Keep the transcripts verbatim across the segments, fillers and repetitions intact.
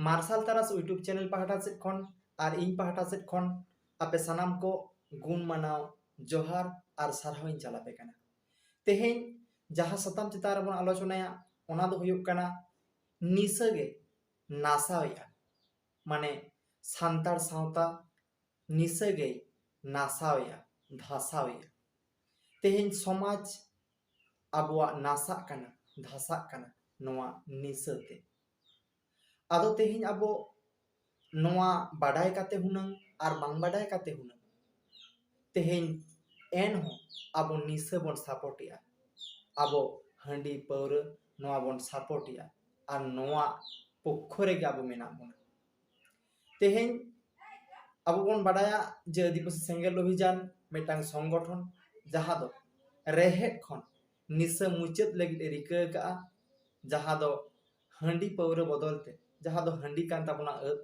ᱢᱟᱨᱥᱟᱞ ᱛᱟᱨᱟᱥ YouTube channel ᱯᱟᱦᱴᱟ ᱥᱮᱫ ᱠᱷᱚᱱ ᱟᱨ ᱤᱧ ᱯᱟᱦᱴᱟ ᱥᱮᱫ ᱠᱷᱚᱱ ᱟᱯᱮ ᱥᱟᱱᱟᱢ ᱠᱚ ᱜᱩᱱ ᱢᱟᱱᱟᱣ ᱡᱚᱦᱟᱨ ᱟᱨ ᱥᱟᱨᱦᱟᱣ ᱤᱧ ᱪᱟᱞ ᱟᱯᱮ ᱠᱟᱱᱟ᱾ ᱛᱮᱦᱮᱧ ᱡᱟᱦᱟᱸ ᱥᱟᱛᱟᱢ ᱪᱮᱛᱟᱱ ᱨᱮᱵᱚᱱ ᱟᱞᱳᱪᱚᱱᱟᱭᱟ, ᱚᱱᱟ ᱫᱚ ᱦᱩᱭᱩᱜ ᱠᱟᱱᱟ ᱱᱤᱥᱟᱹ ᱜᱮ ᱱᱟᱥᱟᱣᱮᱫᱼᱟ, ᱢᱟᱱᱮ ᱥᱟᱱᱛᱟᱲ ᱥᱟᱶᱛᱟ ᱱᱤᱥᱟᱹ ᱜᱮᱭ ᱱᱟᱥᱟᱣᱮᱫᱼᱟ, ᱫᱷᱟᱥᱟᱣᱮᱫᱼᱟ᱾ ᱛᱮᱦᱮᱧ ᱥᱚᱢᱟᱡᱽ ᱟᱵᱚᱣᱟᱜ ᱱᱟᱥᱟᱜ ᱠᱟᱱᱟ, ᱫᱷᱟᱥᱟᱜ ᱠᱟᱱᱟ ᱱᱚᱣᱟ ᱱᱤᱥᱟᱹ ᱛᱮ᱾ ᱟᱫᱚ ᱛᱮᱦᱮᱧ ᱟᱵᱚ ᱱᱚᱣᱟ ᱵᱟᱰᱟᱭ ᱠᱟᱛᱮ ᱦᱩᱱᱟᱹᱝ ᱟᱨ ᱵᱟᱝ ᱵᱟᱰᱟᱭ ᱠᱟᱛᱮ ᱦᱩᱱᱟᱹᱝ, ᱛᱮᱦᱮᱧ ᱮᱱᱦᱚᱸ ᱟᱵᱚ ᱱᱤᱥᱟᱹ ᱵᱚᱱ ᱥᱟᱯᱳᱨᱴᱮᱜᱼᱟ, ᱟᱵᱚ ᱦᱟᱺᱰᱤ ᱯᱟᱹᱣᱨᱟᱹ ᱱᱚᱣᱟ ᱵᱚᱱ ᱥᱟᱯᱳᱨᱴᱮᱜᱼᱟ, ᱟᱨ ᱱᱚᱣᱟ ᱯᱚᱠᱠᱷᱚ ᱨᱮᱜᱮ ᱟᱵᱚ ᱢᱮᱱᱟᱜ ᱵᱚᱱᱟ᱾ ᱛᱮᱦᱮᱧ ᱟᱵᱚ ᱵᱚᱱ ᱵᱟᱰᱟᱭᱟ ᱡᱮ ᱟᱹᱫᱤᱵᱟᱹᱥᱤ ᱥᱮᱸᱜᱮᱞ ᱚᱵᱷᱤᱡᱟᱱ ᱢᱤᱫᱴᱟᱝ ᱥᱚᱝᱜᱚᱴᱷᱚᱱ, ᱡᱟᱦᱟᱸ ᱫᱚ ᱨᱮᱦᱮᱫ ᱠᱷᱚᱱ ᱱᱤᱥᱟᱹ ᱢᱩᱪᱟᱹᱫ ᱞᱟᱹᱜᱤᱫ ᱮ ᱨᱤᱠᱟᱹ ᱟᱠᱟᱫᱼᱟ, ᱡᱟᱦᱟᱸ ᱫᱚ ᱦᱟᱺᱰᱤ ᱯᱟᱹᱣᱨᱟᱹ ᱵᱚᱫᱚᱞ ᱛᱮ, ᱡᱟᱦᱟᱸ ᱫᱚ ᱦᱟᱺᱰᱤ ᱠᱟᱱ ᱛᱟᱵᱚᱱᱟ ᱟᱹᱫ,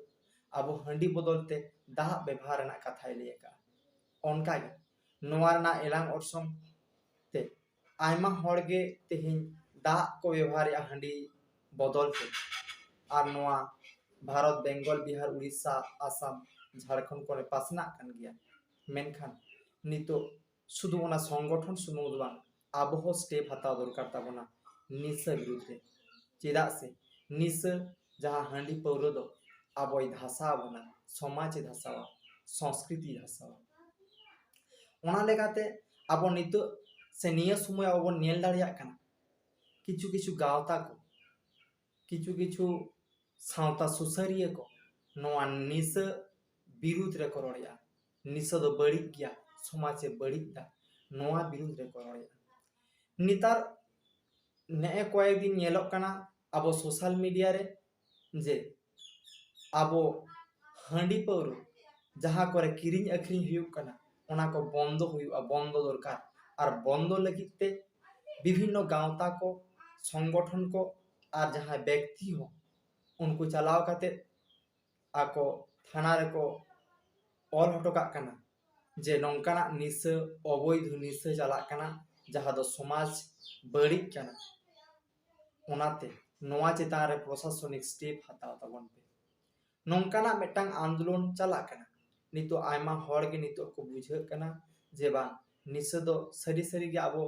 ᱟᱵᱚ ᱦᱟᱺᱰᱤ ᱵᱚᱫᱚᱞ ᱛᱮ ᱫᱟᱜ ᱵᱮᱵᱚᱦᱟᱨ ᱨᱮᱱᱟᱜ ᱠᱟᱛᱷᱟᱭ ᱞᱟᱹᱭ ᱟᱠᱟᱫᱼᱟ᱾ ᱚᱱᱠᱟᱜᱮ ᱱᱚᱣᱟ ᱨᱮᱱᱟᱜ ᱮᱞᱟᱝ ᱚᱨᱥᱚᱝ ᱛᱮ ᱟᱭᱢᱟ ᱦᱚᱲ ᱜᱮ ᱛᱮᱦᱮᱧ ᱫᱟᱜ ᱠᱚ ᱵᱮᱵᱚᱦᱟᱨᱮᱫᱼᱟ ᱦᱟᱺᱰᱤ ᱵᱚᱫᱚᱞ ᱛᱮ, ᱟᱨ ᱱᱚᱣᱟ ᱵᱷᱟᱨᱚᱛ ᱵᱮᱝᱜᱚᱞ, ᱵᱤᱦᱟᱨ, ᱩᱲᱤᱥᱥᱟ, ᱟᱥᱟᱢ, ᱡᱷᱟᱲᱠᱷᱚᱸᱰ ᱠᱚᱨᱮ ᱯᱟᱥᱱᱟᱜ ᱠᱟᱱ ᱜᱮᱭᱟ᱾ ᱢᱮᱱᱠᱷᱟᱱ ᱱᱤᱛᱚᱜ ᱥᱩᱫᱷᱩ ᱚᱱᱟ ᱥᱚᱝᱜᱚᱴᱷᱚᱱ ᱥᱩᱢᱩᱝ ᱫᱚ ᱵᱟᱝ, ᱟᱵᱚ ᱦᱚᱸ ᱥᱴᱮᱯ ᱦᱟᱛᱟᱣ ᱫᱚᱨᱠᱟᱨ ᱛᱟᱵᱚᱱᱟ ᱱᱤᱥᱟᱹ ᱵᱤᱨᱩᱫᱽ ᱨᱮ᱾ ᱪᱮᱫᱟᱜ ᱥᱮ ᱱᱤᱥᱟᱹ, ᱡᱟᱦᱟᱸ ᱦᱟᱺᱰᱤ ᱯᱟᱹᱣᱨᱟᱹ ᱫᱚ ᱟᱵᱚᱭ ᱫᱷᱟᱥᱟᱣ ᱵᱚᱱᱟ, ᱥᱚᱢᱟᱡᱽ ᱮ ᱫᱷᱟᱥᱟᱣᱟ, ᱥᱚᱝᱥᱠᱨᱤᱛᱤ ᱫᱷᱟᱥᱟᱣᱟ᱾ ᱚᱱᱟ ᱞᱮᱠᱟᱛᱮ ᱟᱵᱚ ᱱᱤᱛᱚᱜ ᱥᱮ ᱱᱤᱭᱟᱹ ᱥᱚᱢᱚᱭ ᱟᱵᱚ ᱵᱚᱱ ᱧᱮᱞ ᱫᱟᱲᱮᱭᱟᱜ ᱠᱟᱱᱟ, ᱠᱤᱪᱷᱩ ᱠᱤᱪᱷᱩ ᱜᱟᱶᱛᱟ ᱠᱚ, ᱠᱤᱪᱷᱩ ᱠᱤᱪᱷᱩ ᱥᱟᱶᱛᱟ ᱥᱩᱥᱟᱹᱨᱤᱭᱟᱹ ᱠᱚ ᱱᱚᱣᱟ ᱱᱤᱥᱟᱹ ᱵᱤᱨᱩᱫᱽ ᱨᱮᱠᱚ ᱨᱚᱲᱮᱫᱼᱟ᱾ ᱱᱤᱥᱟᱹ ᱫᱚ ᱵᱟᱹᱲᱤᱡ ᱜᱮᱭᱟ, ᱥᱚᱢᱟᱡᱽ ᱮ ᱵᱟᱹᱲᱤᱡ ᱮᱫᱟ, ᱱᱚᱣᱟ ᱵᱤᱨᱩᱫᱽ ᱨᱮᱠᱚ ᱨᱚᱲᱮᱫᱼᱟ᱾ ᱱᱮᱛᱟᱨ ᱱᱮᱜᱼᱮ ᱠᱚᱭᱮᱠ ᱫᱤᱱ ᱧᱮᱞᱚᱜ ᱠᱟᱱᱟ ᱟᱵᱚ ᱥᱳᱥᱟᱞ ᱢᱤᱰᱤᱭᱟ ᱨᱮ ᱡᱮ ᱟᱵᱚ ᱦᱟᱺᱰᱤ ᱯᱟᱹᱣᱨᱟᱹ ᱡᱟᱦᱟᱸ ᱠᱚᱨᱮ ᱠᱤᱨᱤᱧ ᱟᱹᱠᱷᱨᱤᱧ ᱦᱩᱭᱩᱜ ᱠᱟᱱᱟ, ᱚᱱᱟ ᱠᱚ ᱵᱚᱱᱫᱚ ᱦᱩᱭᱩᱜᱼᱟ, ᱵᱚᱱᱫᱚ ᱫᱚᱨᱠᱟᱨ᱾ ᱟᱨ ᱵᱚᱱᱫᱚ ᱞᱟᱹᱜᱤᱫ ᱛᱮ ᱵᱤᱵᱷᱤᱱᱱᱚ ᱜᱟᱶᱛᱟ ᱠᱚ, ᱥᱚᱝᱜᱚᱴᱷᱚᱱ ᱠᱚ ᱟᱨ ᱡᱟᱦᱟᱸᱭ ᱵᱮᱠᱛᱤ ᱦᱚᱸ ᱩᱱᱠᱩ ᱪᱟᱞᱟᱣ ᱠᱟᱛᱮ ᱟᱠᱚ ᱛᱷᱟᱱᱟ ᱨᱮᱠᱚ ᱚᱞ ᱦᱚᱴᱚ ᱠᱟᱜ ᱠᱟᱱᱟ ᱡᱮ ᱱᱚᱝᱠᱟᱱᱟᱜ ᱱᱤᱥᱟᱹ, ᱚᱵᱳᱭᱫᱷᱚ ᱱᱤᱥᱟᱹ ᱪᱟᱞᱟᱜ ᱠᱟᱱᱟ, ᱡᱟᱦᱟᱸ ᱫᱚ ᱥᱚᱢᱟᱡᱽ ᱵᱟᱹᱲᱤᱡ ᱠᱟᱱᱟ᱾ ᱚᱱᱟᱛᱮ ᱱᱚᱣᱟ ᱪᱮᱛᱟᱱ ᱨᱮ ᱯᱨᱚᱥᱟᱥᱚᱱᱤᱠ ᱥᱴᱮᱯ ᱦᱟᱛᱟᱣ ᱛᱟᱵᱚᱱ ᱯᱮ᱾ ᱱᱚᱝᱠᱟᱱᱟᱜ ᱢᱤᱫᱴᱟᱝ ᱟᱱᱫᱳᱞᱚᱱ ᱪᱟᱞᱟᱜ ᱠᱟᱱᱟ᱾ ᱱᱤᱛᱚᱜ ᱟᱭᱢᱟ ᱦᱚᱲ ᱜᱮ ᱱᱤᱛᱚᱜ ᱠᱚ ᱵᱩᱡᱷᱟᱹᱜ ᱠᱟᱱᱟ ᱡᱮ ᱵᱟᱝ, ᱱᱤᱥᱟᱹ ᱫᱚ ᱥᱟᱹᱨᱤ ᱥᱟᱹᱨᱤ ᱜᱮ ᱟᱵᱚ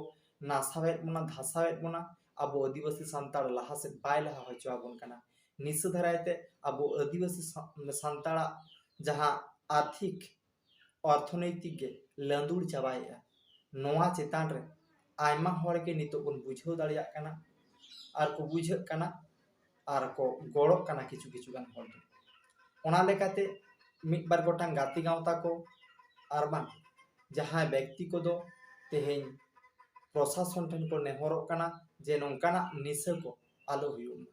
ᱱᱟᱥᱟᱣᱮᱫ ᱵᱚᱱᱟ, ᱫᱷᱟᱥᱟᱣᱮᱫ ᱵᱚᱱᱟ, ᱟᱵᱚ ᱟᱹᱫᱤᱵᱟᱹᱥᱤ ᱥᱟᱱᱛᱟᱲ ᱞᱟᱦᱟ ᱥᱮᱫ ᱵᱟᱭ ᱞᱟᱦᱟ ᱦᱚᱪᱚ ᱟᱵᱚᱱ ᱠᱟᱱᱟ᱾ ᱱᱤᱥᱟᱹ ᱫᱟᱨᱟᱭ ᱛᱮ ᱟᱵᱚ ᱟᱹᱫᱤᱵᱟᱹᱥᱤ ᱥᱟ-, ᱥᱟᱱᱛᱟᱲᱟᱜ ᱡᱟᱦᱟᱸ ᱟᱨᱛᱷᱤᱠ ᱚᱨᱛᱷᱚᱱᱳᱭᱛᱤᱠ ᱜᱮ ᱞᱟᱹᱫᱩᱲ ᱪᱟᱵᱟᱭᱮᱫᱼᱟ᱾ ᱱᱚᱣᱟ ᱪᱮᱛᱟᱱ ᱨᱮ ᱟᱭᱢᱟ ᱦᱚᱲ ᱜᱮ ᱱᱤᱛᱚᱜ ᱵᱚᱱ ᱵᱩᱡᱷᱟᱹᱣ ᱫᱟᱲᱮᱭᱟᱜ ᱠᱟᱱᱟ ᱟᱨ ᱠᱚ ᱵᱩᱡᱷᱟᱹᱜ ᱠᱟᱱᱟ ᱟᱨ ᱠᱚ ᱜᱚᱲᱚᱜ ᱠᱟᱱᱟ ᱠᱤᱪᱷᱩ ᱠᱤᱪᱷᱩ ᱜᱟᱱ ᱦᱚᱲ ᱫᱚ᱾ ᱚᱱᱟ ᱞᱮᱠᱟᱛᱮ ᱢᱤᱫ ᱵᱟᱨ ᱜᱚᱴᱟᱝ ᱜᱟᱛᱮ ᱜᱟᱶᱛᱟ ᱠᱚ ᱟᱨ ᱵᱟᱝ ᱡᱟᱦᱟᱸᱭ ᱵᱮᱠᱛᱤ ᱠᱚᱫᱚ ᱛᱮᱦᱮᱧ ᱯᱨᱚᱥᱟᱥᱚᱱ ᱴᱷᱮᱱ ᱠᱚ ᱱᱮᱦᱚᱨᱚᱜ ᱠᱟᱱᱟ ᱡᱮ ᱱᱚᱝᱠᱟᱱᱟᱜ ᱱᱤᱥᱟᱹ ᱠᱚ ᱟᱞᱚ ᱦᱩᱭᱩᱜ ᱢᱟ᱾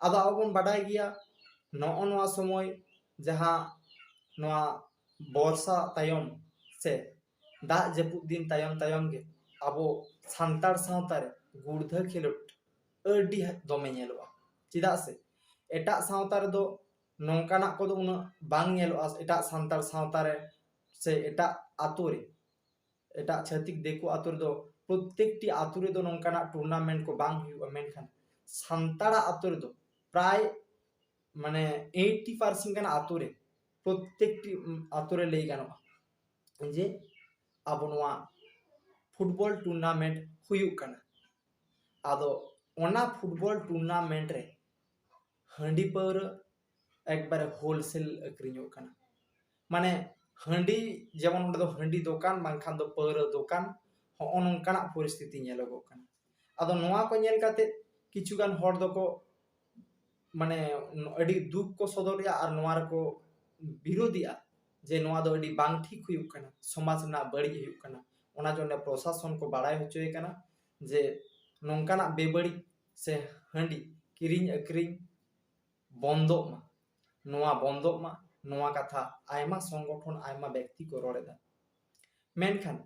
ᱟᱫᱚ ᱟᱵᱚ ᱵᱚᱱ ᱵᱟᱰᱟᱭ ᱜᱮᱭᱟ, ᱱᱚᱜᱼᱚ ᱱᱚᱣᱟ ᱥᱚᱢᱚᱭ ᱡᱟᱦᱟᱸ ᱱᱚᱣᱟ ᱵᱚᱨᱥᱟ ᱛᱟᱭᱚᱢ ᱥᱮ ᱫᱟᱜ ᱡᱟᱹᱯᱩᱫ ᱫᱤᱱ ᱛᱟᱭᱚᱢ ᱛᱟᱭᱚᱢ ᱜᱮ ᱟᱵᱚ ᱥᱟᱱᱛᱟᱲ ᱥᱟᱶᱛᱟ ᱨᱮ ᱜᱩᱲᱫᱷᱟᱹ ᱠᱷᱮᱞᱳᱰ ᱟᱹᱰᱤ ᱫᱚᱢᱮ ᱧᱮᱞᱚᱜᱼᱟ᱾ ᱪᱮᱫᱟᱜ ᱥᱮ ᱮᱴᱟᱜ ᱥᱟᱶᱛᱟ ᱨᱮᱫᱚ ᱱᱚᱝᱠᱟᱱᱟᱜ ᱠᱚᱫᱚ ᱩᱱᱟᱹᱜ ᱵᱟᱝ ᱧᱮᱞᱚᱜᱼᱟ᱾ ᱮᱴᱟᱜ ᱥᱟᱱᱛᱟᱲ ᱥᱟᱶᱛᱟ ᱨᱮ ᱥᱮ ᱮᱴᱟᱜ ᱟᱛᱳ ᱨᱮ, ᱮᱴᱟᱜ ᱪᱷᱟᱹᱛᱤᱠ ᱫᱤᱠᱩ ᱟᱛᱳ ᱨᱮᱫᱚ ᱯᱨᱚᱛᱮᱠᱴᱤ ᱟᱛᱳ ᱨᱮᱫᱚ ᱱᱚᱝᱠᱟᱱᱟᱜ ᱴᱩᱨᱱᱟᱢᱮᱱᱴ ᱠᱚ ᱵᱟᱝ ᱦᱩᱭᱩᱜᱼᱟ, ᱢᱮᱱᱠᱷᱟᱱ ᱥᱟᱱᱛᱟᱲᱟᱜ ᱟᱛᱳ ᱨᱮᱫᱚ ᱯᱨᱟᱭ ᱢᱟᱱᱮ ᱮᱭᱤᱴᱴᱤ ᱯᱟᱨᱥᱮᱱᱴ ᱜᱟᱱ ᱟᱛᱳ ᱨᱮ, ᱯᱨᱚᱛᱮᱠᱴᱤ ᱟᱛᱳ ᱨᱮ ᱞᱟᱹᱭ ᱜᱟᱱᱚᱜᱼᱟ ᱡᱮ ᱟᱵᱚ ᱱᱚᱣᱟ ᱯᱷᱩᱴᱵᱚᱞ ᱴᱩᱨᱱᱟᱢᱮᱱᱴ ᱦᱩᱭᱩᱜ ᱠᱟᱱᱟ᱾ ᱟᱫᱚ ᱚᱱᱟ ᱯᱷᱩᱴᱵᱚᱞ ᱴᱩᱨᱱᱟᱢᱮᱱᱴ ᱨᱮ ᱦᱟᱺᱰᱤ ᱯᱟᱹᱣᱨᱟᱹ ᱮᱠᱵᱟᱨᱮ ᱦᱳᱞᱥᱮᱞ ᱟᱹᱠᱷᱨᱤᱧᱚᱜ ᱠᱟᱱᱟ᱾ ᱢᱟᱱᱮ ᱦᱟᱺᱰᱤ, ᱡᱮᱢᱚᱱ ᱚᱸᱰᱮ ᱫᱚ ᱦᱟᱺᱰᱤ ᱫᱚᱠᱟᱱ ᱵᱟᱝᱠᱷᱟᱱ ᱫᱚ ᱯᱟᱹᱣᱨᱟᱹ ᱫᱚᱠᱟᱱ, ᱦᱚᱸᱜᱼᱚ ᱱᱚᱝᱠᱟᱱᱟᱜ ᱯᱚᱨᱤᱥᱛᱷᱤᱛᱤ ᱧᱮᱞᱚᱜᱚᱜ ᱠᱟᱱᱟ᱾ ᱟᱫᱚ ᱱᱚᱣᱟ ᱠᱚ ᱧᱮᱞ ᱠᱟᱛᱮ ᱠᱤᱪᱷᱩ ᱜᱟᱱ ᱦᱚᱲ ᱫᱚᱠᱚ ᱢᱟᱱᱮ ᱟᱹᱰᱤ ᱫᱩᱠ ᱠᱚ ᱥᱚᱫᱚᱨᱮᱜᱼᱟ ᱟᱨ ᱱᱚᱣᱟ ᱨᱮᱠᱚ ᱵᱤᱨᱳᱫᱮᱜᱼᱟ ᱡᱮ ᱱᱚᱣᱟ ᱫᱚ ᱟᱹᱰᱤ ᱵᱟᱝ ᱴᱷᱤᱠ ᱦᱩᱭᱩᱜ ᱠᱟᱱᱟ, ᱥᱚᱢᱟᱡᱽ ᱨᱮᱱᱟᱜ ᱵᱟᱹᱲᱤᱡ ᱦᱩᱭᱩᱜ ᱠᱟᱱᱟ᱾ ᱚᱱᱟ ᱡᱚᱱᱱᱮ ᱯᱨᱚᱥᱟᱥᱚᱱ ᱠᱚ ᱵᱟᱲᱟᱭ ᱦᱚᱪᱚᱭᱮ ᱠᱟᱱᱟ ᱡᱮ ᱱᱚᱝᱠᱟᱱᱟᱜ ᱵᱮᱵᱟᱹᱲᱤᱡ ᱥᱮ ᱦᱟᱺᱰᱤ ᱠᱤᱨᱤᱧ ᱟᱹᱠᱷᱨᱤᱧ ᱵᱚᱱᱫᱚᱜ ᱢᱟ, ᱱᱚᱣᱟ ᱵᱚᱱᱫᱚᱜ ᱢᱟ, ᱱᱚᱣᱟ ᱠᱟᱛᱷᱟ ᱟᱭᱢᱟ ᱥᱚᱝᱜᱚᱴᱷᱚᱱ, ᱟᱭᱢᱟ ᱵᱮᱠᱛᱤ ᱠᱚ ᱨᱚᱲ ᱮᱫᱟ᱾ ᱢᱮᱱᱠᱷᱟᱱ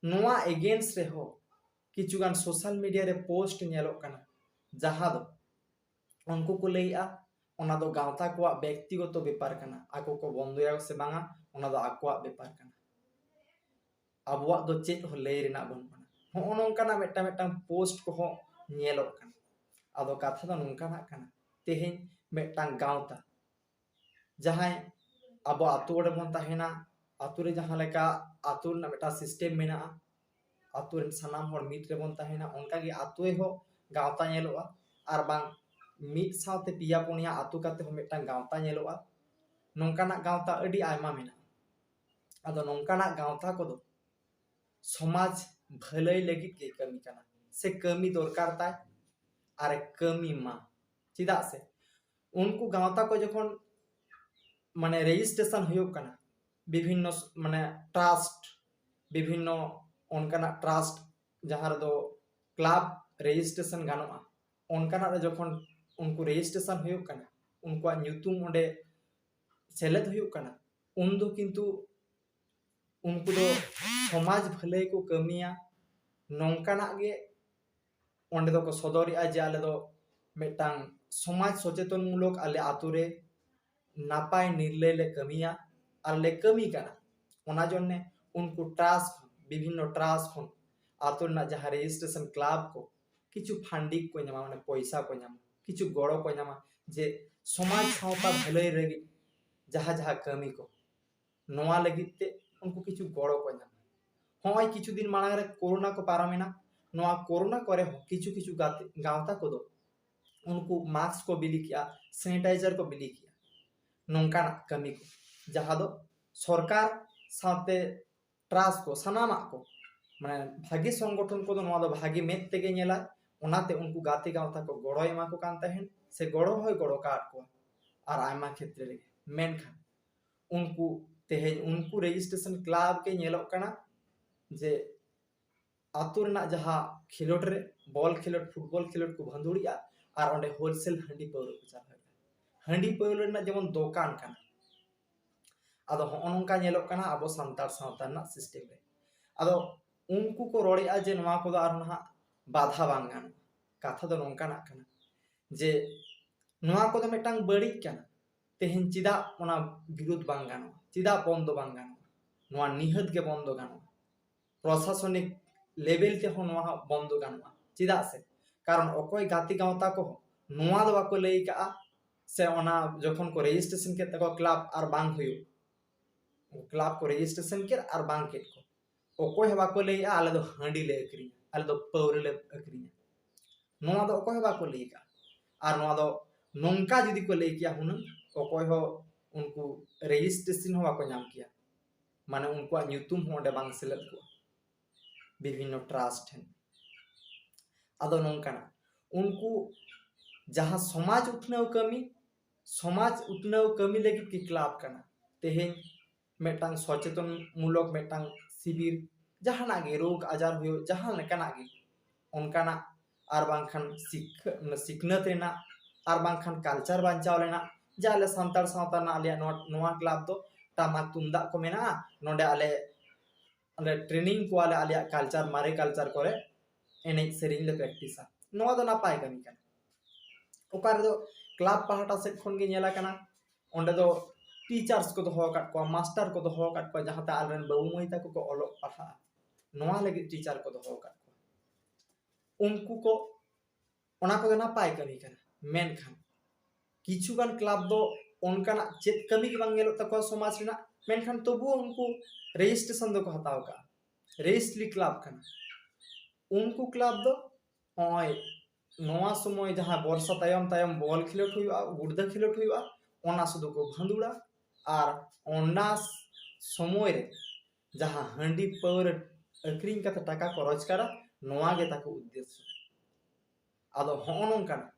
ᱱᱚᱣᱟ against ᱨᱮᱦᱚᱸ ᱠᱤᱪᱷᱩᱜᱟᱱ social media ᱨᱮ ᱯᱳᱥᱴ ᱧᱮᱞᱚᱜ ᱠᱟᱱᱟ, ᱡᱟᱦᱟᱸ ᱫᱚ ᱩᱱᱠᱩ ᱠᱚ ᱞᱟᱹᱭᱮᱜᱼᱟ ᱚᱱᱟ ᱫᱚ ᱜᱟᱶᱛᱟ ᱠᱚᱣᱟᱜ ᱵᱮᱠᱛᱤᱜᱚᱛᱚ ᱵᱮᱯᱟᱨ ᱠᱟᱱᱟ, ᱟᱠᱚ ᱠᱚ ᱵᱚᱱᱫᱚᱭᱟ ᱥᱮ ᱵᱟᱝᱟ ᱚᱱᱟ ᱫᱚ ᱟᱠᱚᱣᱟᱜ ᱵᱮᱯᱟᱨ ᱠᱟᱱᱟ᱾ ᱟᱵᱚᱣᱟᱜ ᱫᱚ ᱪᱮᱫ ᱦᱚᱸ ᱞᱟᱹᱭ ᱨᱮᱱᱟᱜ ᱵᱟᱹᱱᱩᱜ ᱟᱱᱟ᱾ ᱦᱚᱸᱜᱼᱚ ᱱᱚᱝᱠᱟᱱᱟᱜ ᱢᱤᱫᱴᱟᱝ ᱢᱤᱫᱴᱟᱝ ᱯᱳᱥᱴ ᱠᱚᱦᱚᱸ ᱧᱮᱞᱚᱜ ᱠᱟᱱᱟ᱾ ᱟᱫᱚ ᱠᱟᱛᱷᱟ ᱫᱚ ᱱᱚᱝᱠᱟᱱᱟᱜ ᱠᱟᱱᱟ, ᱛᱮᱦᱮᱧ ᱢᱤᱫᱴᱟᱝ ᱜᱟᱶᱛᱟ ᱡᱟᱦᱟᱸᱭ ᱟᱵᱚ ᱟᱛᱳ ᱨᱮᱵᱚᱱ ᱛᱟᱦᱮᱱᱟ, ᱟᱛᱳ ᱨᱮ ᱡᱟᱦᱟᱸ ᱞᱮᱠᱟ ᱟᱛᱳ ᱨᱮᱱᱟᱜ ᱢᱤᱫᱴᱟᱝ ᱥᱤᱥᱴᱮᱢ ᱢᱮᱱᱟᱜᱼᱟ, ᱟᱛᱳ ᱨᱮᱱ ᱥᱟᱱᱟᱢ ᱦᱚᱲ ᱢᱤᱫ ᱨᱮᱵᱚᱱ ᱛᱟᱦᱮᱱᱟ, ᱚᱱᱠᱟᱜᱮ ᱟᱛᱳ ᱨᱮᱦᱚᱸ ᱜᱟᱶᱛᱟ ᱧᱮᱞᱚᱜᱼᱟ᱾ ᱟᱨ ᱵᱟᱝ ᱢᱤᱫ ᱥᱟᱶᱛᱮ ᱯᱮᱭᱟ ᱯᱩᱱᱭᱟ ᱟᱛᱳ ᱠᱟᱛᱮ ᱦᱚᱸ ᱢᱤᱫᱴᱟᱝ ᱜᱟᱶᱛᱟ ᱧᱮᱞᱚᱜᱼᱟ᱾ ᱱᱚᱝᱠᱟᱱᱟᱜ ᱜᱟᱶᱛᱟ ᱟᱹᱰᱤ ᱟᱭᱢᱟ ᱢᱮᱱᱟᱜᱼᱟ᱾ ᱟᱫᱚ ᱱᱚᱝᱠᱟᱱᱟᱜ ᱜᱟᱶᱛᱟ ᱠᱚᱫᱚ ᱥᱚᱢᱟᱡᱽ ᱵᱷᱟᱹᱞᱟᱹᱭ ᱞᱟᱹᱜᱤᱫ ᱜᱮ ᱠᱟᱹᱢᱤ ᱠᱟᱱᱟ, ᱥᱮ ᱠᱟᱹᱢᱤ ᱫᱚᱨᱠᱟᱨ ᱛᱟᱭ, ᱟᱨᱮ ᱠᱟᱹᱢᱤ ᱢᱟ᱾ ᱪᱮᱫᱟᱜ ᱥᱮ ᱩᱱᱠᱩ ᱜᱟᱶᱛᱟ ᱠᱚ ᱡᱚᱠᱷᱚᱱ ᱢᱟᱱᱮ ᱨᱮᱡᱤᱥᱴᱨᱮᱥᱚᱱ ᱦᱩᱭᱩᱜ ᱠᱟᱱᱟ, ᱵᱤᱵᱷᱤᱱᱱᱚ ᱥ-, ᱢᱟᱱᱮ ᱴᱨᱟᱥᱴ, ᱵᱤᱵᱷᱤᱱᱱᱚ ᱚᱱᱠᱟᱱᱟᱜ ᱴᱨᱟᱥᱴ ᱡᱟᱦᱟᱸ ᱨᱮᱫᱚ ᱠᱞᱟᱵᱽ ᱨᱮᱡᱤᱥᱴᱨᱮᱥᱚᱱ ᱜᱟᱱᱚᱜᱼᱟ, ᱚᱱᱠᱟᱱᱟᱜ ᱨᱮ ᱡᱚᱠᱷᱚᱱ ᱩᱱᱠᱩ ᱨᱮᱡᱤᱥᱴᱨᱮᱥᱚᱱ ᱦᱩᱭᱩᱜ ᱠᱟᱱᱟ, ᱩᱱᱠᱩᱣᱟᱜ ᱧᱩᱛᱩᱢ ᱚᱸᱰᱮ ᱥᱮᱞᱮᱫ ᱦᱩᱭᱩᱜ ᱠᱟᱱᱟ, ᱩᱱ ᱫᱚ ᱠᱤᱱᱛᱩ ᱩᱱᱠᱩ ᱫᱚ ᱥᱚᱢᱟᱡᱽ ᱵᱷᱟᱹᱞᱟᱹᱭ ᱠᱚ ᱠᱟᱹᱢᱤᱭᱟ, ᱱᱚᱝᱠᱟᱱᱟᱜ ᱜᱮ ᱚᱸᱰᱮ ᱫᱚᱠᱚ ᱥᱚᱫᱚᱨᱮᱜᱼᱟ ᱡᱮ ᱟᱞᱮ ᱫᱚ ᱢᱤᱫᱴᱟᱝ ᱥᱚᱢᱟᱡᱽ ᱥᱚᱪᱮᱛᱚᱱ ᱢᱩᱞᱚᱠ ᱟᱞᱮ ᱟᱛᱳ ᱨᱮ ᱱᱟᱯᱟᱭ ᱱᱤᱨᱞᱟᱹᱭ ᱞᱮ ᱠᱟᱹᱢᱤᱭᱟ ᱟᱨ ᱞᱮ ᱠᱟᱹᱢᱤ ᱠᱟᱱᱟ᱾ ᱚᱱᱟ ᱡᱚᱱᱱᱮ ᱩᱱᱠᱩ ᱴᱨᱟᱥᱴ, ᱵᱤᱵᱷᱤᱱᱱᱚ ᱴᱨᱟᱥᱴ ᱠᱷᱚᱱ ᱟᱛᱳ ᱨᱮᱱᱟᱜ ᱡᱟᱦᱟᱸ ᱨᱮᱡᱤᱥᱴᱨᱮᱥᱚᱱ ᱠᱞᱟᱵᱽ ᱠᱚ ᱠᱤᱪᱷᱩ ᱯᱷᱟᱱᱰᱤᱝ ᱠᱚ ᱧᱟᱢᱟ, ᱢᱟᱱᱮ ᱯᱚᱭᱥᱟ ᱠᱚ ᱧᱟᱢᱟ, ᱠᱤᱪᱷᱩ ᱜᱚᱲᱚ ᱠᱚ ᱧᱟᱢᱟ, ᱡᱮ ᱥᱚᱢᱟᱡᱽ ᱥᱟᱶᱛᱟ ᱵᱷᱟᱹᱞᱟᱹᱭ ᱞᱟᱹᱜᱤᱫ ᱡᱟᱦᱟᱸ ᱡᱟᱦᱟᱸ ᱠᱟᱹᱢᱤ ᱠᱚ, ᱱᱚᱣᱟ ᱞᱟᱹᱜᱤᱫ ᱛᱮ ᱩᱱᱠᱩ ᱠᱤᱪᱷᱩ ᱜᱚᱲᱚ ᱠᱚ ᱧᱟᱢᱟ᱾ ᱦᱚᱸᱜᱼᱚᱭ ᱠᱤᱪᱷᱩ ᱫᱤᱱ ᱢᱟᱲᱟᱝ ᱨᱮ ᱠᱳᱨᱳᱱᱟ ᱠᱚ ᱯᱟᱨᱚᱢᱮᱱᱟ, ᱱᱚᱣᱟ ᱠᱳᱨᱳᱱᱟ ᱠᱚᱨᱮ ᱦᱚᱸ ᱠᱤᱪᱷᱩ ᱠᱤᱪᱷᱩ ᱜᱟᱛᱮ, ᱜᱟᱶᱛᱟ ᱠᱚᱫᱚ ᱩᱱᱠᱩ ᱢᱟᱥᱠ ᱠᱚ ᱵᱤᱞᱤ ᱠᱮᱜᱼᱟ, ᱥᱮᱱᱤᱴᱟᱭᱡᱟᱨ ᱠᱚ ᱵᱤᱞᱤ ᱠᱮᱜᱼᱟ, ᱱᱚᱝᱠᱟᱱᱟᱜ ᱠᱟᱹᱢᱤ ᱠᱚ, ᱡᱟᱦᱟᱸ ᱫᱚ ᱥᱚᱨᱠᱟᱨ ᱥᱟᱶᱛᱮ ᱴᱨᱟᱥᱴ ᱠᱚ, ᱥᱟᱱᱟᱢᱟᱜ ᱠᱚ, ᱢᱟᱱᱮ ᱵᱷᱟᱜᱮ ᱥᱚᱝᱜᱚᱴᱷᱚᱱ ᱠᱚᱫᱚ ᱱᱚᱣᱟ ᱫᱚ ᱵᱷᱟᱜᱮ ᱢᱮᱫ ᱛᱮᱜᱮ ᱧᱮᱞᱟᱭ, ᱚᱱᱟᱛᱮ ᱩᱱᱠᱩ ᱜᱟᱛᱮ ᱜᱟᱶᱛᱟ ᱠᱚ ᱜᱚᱲᱚᱭ ᱮᱢᱟ ᱠᱚ ᱠᱟᱱ ᱛᱟᱦᱮᱸᱫ, ᱥᱮ ᱜᱚᱲᱚ ᱦᱚᱸᱭ ᱜᱚᱲᱚ ᱠᱟᱣᱟᱫ ᱠᱚᱣᱟ ᱟᱨ ᱟᱭᱢᱟ ᱠᱷᱮᱛᱨᱮ ᱨᱮᱜᱮ᱾ ᱢᱮᱱᱠᱷᱟᱱ ᱩᱱᱠᱩ ᱛᱮᱦᱮᱧ ᱩᱱᱠᱩ ᱨᱮᱡᱤᱥᱴᱨᱮᱥᱚᱱ ᱠᱞᱟᱵᱽ ᱜᱮ ᱧᱮᱞᱚᱜ ᱠᱟᱱᱟ ᱡᱮ ᱟᱛᱳ ᱨᱮᱱᱟᱜ ᱡᱟᱦᱟᱸ ᱠᱷᱮᱞᱳᱰ ᱨᱮ, ᱵᱚᱞ ᱠᱷᱮᱞᱳᱰ, ᱯᱷᱩᱴᱵᱚᱞ ᱠᱷᱮᱞᱳᱰ ᱠᱚ ᱵᱷᱟᱸᱫᱩᱲᱤᱜᱼᱟ ᱟᱨ ᱚᱸᱰᱮ ᱦᱳᱞᱥᱮᱞ ᱦᱟᱺᱰᱤ ᱯᱟᱹᱣᱨᱟᱹ ᱠᱚ ᱪᱟᱞᱟᱣᱮᱫᱟ᱾ ᱦᱟᱺᱰᱤ ᱯᱟᱹᱣᱨᱟᱹ ᱨᱮᱱᱟᱜ ᱡᱮᱢᱚᱱ ᱫᱚᱠᱟᱱ ᱠᱟᱱᱟ᱾ ᱟᱫᱚ ᱦᱚᱸᱜᱼᱚ ᱱᱚᱝᱠᱟ ᱧᱮᱞᱚᱜ ᱠᱟᱱᱟ ᱟᱵᱚ ᱥᱟᱱᱛᱟᱲ ᱥᱟᱶᱛᱟ ᱨᱮᱱᱟᱜ ᱥᱤᱥᱴᱮᱢ ᱨᱮ᱾ ᱟᱫᱚ ᱩᱱᱠᱩ ᱠᱚ ᱨᱚᱲᱮᱫᱼᱟ ᱡᱮ ᱱᱚᱣᱟ ᱠᱚᱫᱚ ᱟᱨ ᱱᱟᱦᱟᱜ ᱵᱟᱫᱷᱟ ᱵᱟᱝ ᱜᱟᱱᱚᱜᱼᱟ᱾ ᱠᱟᱛᱷᱟ ᱫᱚ ᱱᱚᱝᱠᱟᱱᱟᱜ ᱠᱟᱱᱟ ᱡᱮ ᱱᱚᱣᱟ ᱠᱚᱫᱚ ᱢᱤᱫᱴᱟᱝ ᱵᱟᱹᱲᱤᱡ ᱠᱟᱱᱟ, ᱛᱮᱦᱮᱧ ᱪᱮᱫᱟᱜ ᱚᱱᱟ ᱵᱤᱨᱩᱫᱷ ᱵᱟᱝ ᱜᱟᱱᱚᱜᱼᱟ? ᱪᱮᱫᱟᱜ ᱵᱚᱱᱫᱚ ᱵᱟᱝ ᱜᱟᱱᱚᱜᱼᱟ? ᱱᱚᱣᱟ ᱱᱤᱦᱟᱹᱛ ᱜᱮ ᱵᱚᱱᱫᱚ ᱜᱟᱱᱚᱜᱼᱟ᱾ ᱯᱨᱚᱥᱟᱥᱚᱱᱤᱠ ᱞᱮᱵᱮᱞ ᱛᱮᱦᱚᱸ ᱱᱚᱣᱟ ᱦᱚᱸ ᱵᱚᱱᱫᱚ ᱜᱟᱱᱚᱜᱼᱟ᱾ ᱪᱮᱫᱟᱜ ᱥᱮ ᱠᱟᱨᱚᱱ ᱚᱠᱚᱭ ᱜᱟᱛᱮ ᱜᱟᱶᱛᱟ ᱠᱚᱦᱚᱸ ᱱᱚᱣᱟ ᱫᱚ ᱵᱟᱠᱚ ᱞᱟᱹᱭ ᱠᱟᱜᱼᱟ ᱥᱮ ᱚᱱᱟ ᱡᱚᱠᱷᱚᱱ ᱠᱚ ᱨᱮᱡᱤᱥᱴᱨᱮᱥᱚᱱ ᱠᱮᱫ ᱛᱟᱠᱚᱣᱟ ᱠᱞᱟᱵᱽ ᱟᱨ ᱵᱟᱝ ᱦᱩᱭᱩᱜ, ᱠᱞᱟᱵᱽ ᱠᱚ ᱨᱮᱡᱤᱥᱴᱨᱮᱥᱚᱱ ᱠᱮᱫ ᱟᱨ ᱵᱟᱝ ᱠᱮᱫ ᱠᱚ, ᱚᱠᱚᱭ ᱦᱚᱸ ᱵᱟᱠᱚ ᱞᱟᱹᱭᱮᱜᱼᱟ ᱟᱞᱮ ᱫᱚ ᱦᱟᱺᱰᱤ ᱞᱮ ᱟᱹᱠᱷᱨᱤᱧᱟ, ᱟᱞᱮ ᱫᱚ ᱯᱟᱹᱣᱨᱟᱹ ᱞᱮ ᱟᱹᱠᱷᱨᱤᱧᱟ᱾ ᱱᱚᱣᱟ ᱫᱚ ᱚᱠᱚᱭ ᱦᱚᱸ ᱵᱟᱠᱚ ᱞᱟᱹᱭ ᱠᱟᱜᱼᱟ᱾ ᱟᱨ ᱱᱚᱣᱟ ᱫᱚ ᱱᱚᱝᱠᱟ ᱡᱩᱫᱤ ᱠᱚ ᱞᱟᱹᱭ ᱠᱮᱭᱟ ᱦᱩᱱᱟᱹᱝ, ᱚᱠᱚᱭ ᱦᱚᱸ ᱩᱱᱠᱩ ᱨᱮᱡᱤᱥᱴᱨᱮᱥᱚᱱ ᱦᱚᱸ ᱵᱟᱠᱚ ᱧᱟᱢ ᱠᱮᱭᱟ, ᱢᱟᱱᱮ ᱩᱱᱠᱩᱣᱟᱜ ᱧᱩᱛᱩᱢ ᱦᱚᱸ ᱚᱸᱰᱮ ᱵᱟᱝ ᱥᱮᱞᱮᱫ ᱠᱚᱜᱼᱟ ᱵᱤᱵᱷᱤᱱᱱᱚ ᱴᱨᱟᱥᱴ ᱴᱷᱮᱱ᱾ ᱟᱫᱚ ᱱᱚᱝᱠᱟᱱᱟᱜ ᱩᱱᱠᱩ ᱡᱟᱦᱟᱸ ᱥᱚᱢᱟᱡᱽ ᱩᱛᱱᱟᱹᱣ ᱠᱟᱹᱢᱤ, ᱥᱚᱢᱟᱡᱽ ᱩᱛᱱᱟᱹᱣ ᱠᱟᱹᱢᱤ ᱞᱟᱹᱜᱤᱫ ᱜᱮ ᱠᱞᱟᱵᱽ ᱠᱟᱱᱟ᱾ ᱛᱮᱦᱮᱧ ᱢᱤᱫᱴᱟᱝ ᱥᱚᱪᱮᱛᱚᱱ ᱢᱩᱞᱚᱠ ᱢᱤᱫᱴᱟᱝ ᱥᱤᱵᱤᱨ, ᱡᱟᱦᱟᱱᱟᱜ ᱜᱮ ᱨᱳᱜᱽ ᱟᱡᱟᱨ ᱦᱩᱭᱩᱜ, ᱡᱟᱦᱟᱸ ᱞᱮᱠᱟᱱᱟᱜ ᱜᱮ, ᱚᱱᱠᱟᱱᱟᱜ ᱟᱨ ᱵᱟᱝᱠᱷᱟᱱ ᱥᱤᱠᱷ-, ᱥᱤᱠᱷᱱᱟᱹᱛ ᱨᱮᱱᱟᱜ ᱟᱨ ᱵᱟᱝᱠᱷᱟᱱ ᱠᱟᱞᱪᱟᱨ ᱵᱟᱧᱪᱟᱣ ᱨᱮᱱᱟᱜ, ᱡᱮ ᱟᱞᱮ ᱥᱟᱱᱛᱟᱲ ᱥᱟᱶᱛᱟ ᱨᱮᱱᱟᱜ ᱟᱞᱮᱭᱟᱜ ᱱᱚᱣᱟ, ᱱᱚᱣᱟ ᱠᱞᱟᱵᱽ ᱫᱚ ᱴᱟᱢᱟᱠ ᱛᱩᱢᱫᱟᱜ ᱠᱚ ᱢᱮᱱᱟᱜᱼᱟ, ᱱᱚᱰᱮ ᱟᱞᱮ, ᱟᱞᱮ ᱴᱨᱮᱱᱤᱝ ᱠᱚᱣᱟᱞᱮ ᱟᱞᱮᱭᱟᱜ ᱠᱟᱞᱪᱟᱨ, ᱢᱟᱨᱮ ᱠᱟᱞᱪᱟᱨ ᱠᱚᱨᱮ ᱮᱱᱮᱡ ᱥᱮᱨᱮᱧ ᱞᱮ ᱯᱨᱮᱠᱴᱤᱥᱟ᱾ ᱱᱚᱣᱟ ᱫᱚ ᱱᱟᱯᱟᱭ ᱠᱟᱹᱢᱤ ᱠᱟᱱᱟ᱾ ᱚᱠᱟ ᱨᱮᱫᱚ ᱠᱞᱟᱵᱽ ᱯᱟᱦᱴᱟ ᱥᱮᱫ ᱠᱷᱚᱱ ᱜᱮ ᱧᱮᱞ ᱟᱠᱟᱱᱟ, ᱚᱸᱰᱮ ᱫᱚ ᱴᱤᱪᱟᱨᱥ ᱠᱚ ᱫᱚᱦᱚ ᱟᱠᱟᱫ ᱠᱚᱣᱟ, ᱢᱟᱥᱴᱟᱨ ᱠᱚ ᱫᱚᱦᱚ ᱟᱠᱟᱫ ᱠᱚᱣᱟ, ᱡᱟᱦᱟᱸᱛᱮ ᱟᱞᱮᱨᱮᱱ ᱵᱟᱹᱵᱩ ᱢᱟᱹᱭ ᱛᱟᱠᱚ ᱠᱚ ᱚᱞᱚᱜ ᱯᱟᱲᱦᱟᱜᱼᱟ, ᱱᱚᱣᱟ ᱞᱟᱹᱜᱤᱫ ᱴᱤᱪᱟᱨ ᱠᱚ ᱫᱚᱦᱚ ᱟᱠᱟᱫ ᱠᱚᱣᱟ᱾ ᱩᱱᱠᱩ ᱠᱚ, ᱚᱱᱟ ᱠᱚᱫᱚ ᱱᱟᱯᱟᱭ ᱠᱟᱹᱢᱤ ᱠᱟᱱᱟ, ᱢᱮᱱᱠᱷᱟᱱ ᱠᱤᱪᱷᱩᱜᱟᱱ ᱠᱞᱟᱵᱽ ᱫᱚ ᱚᱱᱠᱟᱱᱟᱜ ᱪᱮᱫ ᱠᱟᱹᱢᱤ ᱜᱮ ᱵᱟᱝ ᱧᱮᱞᱚᱜ ᱛᱟᱠᱚᱣᱟ ᱥᱚᱢᱟᱡᱽ ᱨᱮᱱᱟᱜ, ᱢᱮᱱᱠᱷᱟᱱ ᱛᱚᱵᱩᱣ ᱩᱱᱠᱩ ᱨᱮᱡᱤᱥᱴᱨᱮᱥᱚᱱ ᱫᱚᱠᱚ ᱦᱟᱛᱟᱣ ᱠᱟᱜᱼᱟ, ᱨᱮᱡᱤᱥᱴᱨᱤ ᱠᱞᱟᱵᱽ ᱠᱟᱱᱟ᱾ ᱩᱱᱠᱩ ᱠᱞᱟᱵᱽ ᱫᱚ ᱱᱚᱜᱼᱚᱭ ᱱᱚᱣᱟ ᱥᱚᱢᱚᱭ ᱡᱟᱦᱟᱸ ᱵᱚᱨᱥᱟ ᱛᱟᱭᱚᱢ ᱛᱟᱭᱚᱢ ᱵᱚᱞ ᱠᱷᱮᱞᱳᱰ ᱦᱩᱭᱩᱜᱼᱟ, ᱜᱩᱲᱫᱟᱹ ᱠᱷᱮᱞᱳᱰ ᱦᱩᱭᱩᱜᱼᱟ, ᱚᱱᱟ ᱥᱩᱫᱷᱩ ᱠᱚ ᱵᱷᱟᱸᱫᱩᱲᱟ᱾ ᱟᱨ ᱚᱱᱟ ᱥᱚᱢᱚᱭ ᱨᱮ ᱡᱟᱦᱟᱸ ᱦᱟᱺᱰᱤ ᱯᱟᱹᱣᱨᱟᱹ ᱟᱹᱠᱷᱨᱤᱧ ᱠᱟᱛᱮ ᱴᱟᱠᱟ ᱠᱚ ᱨᱳᱡᱽᱜᱟᱨᱟ, ᱱᱚᱣᱟ ᱜᱮ ᱛᱟᱠᱚ ᱩᱫᱽᱫᱮᱥᱥᱚ᱾ ᱟᱫᱚ ᱦᱚᱸᱜᱼᱚ ᱱᱚᱝᱠᱟᱱᱟᱜ,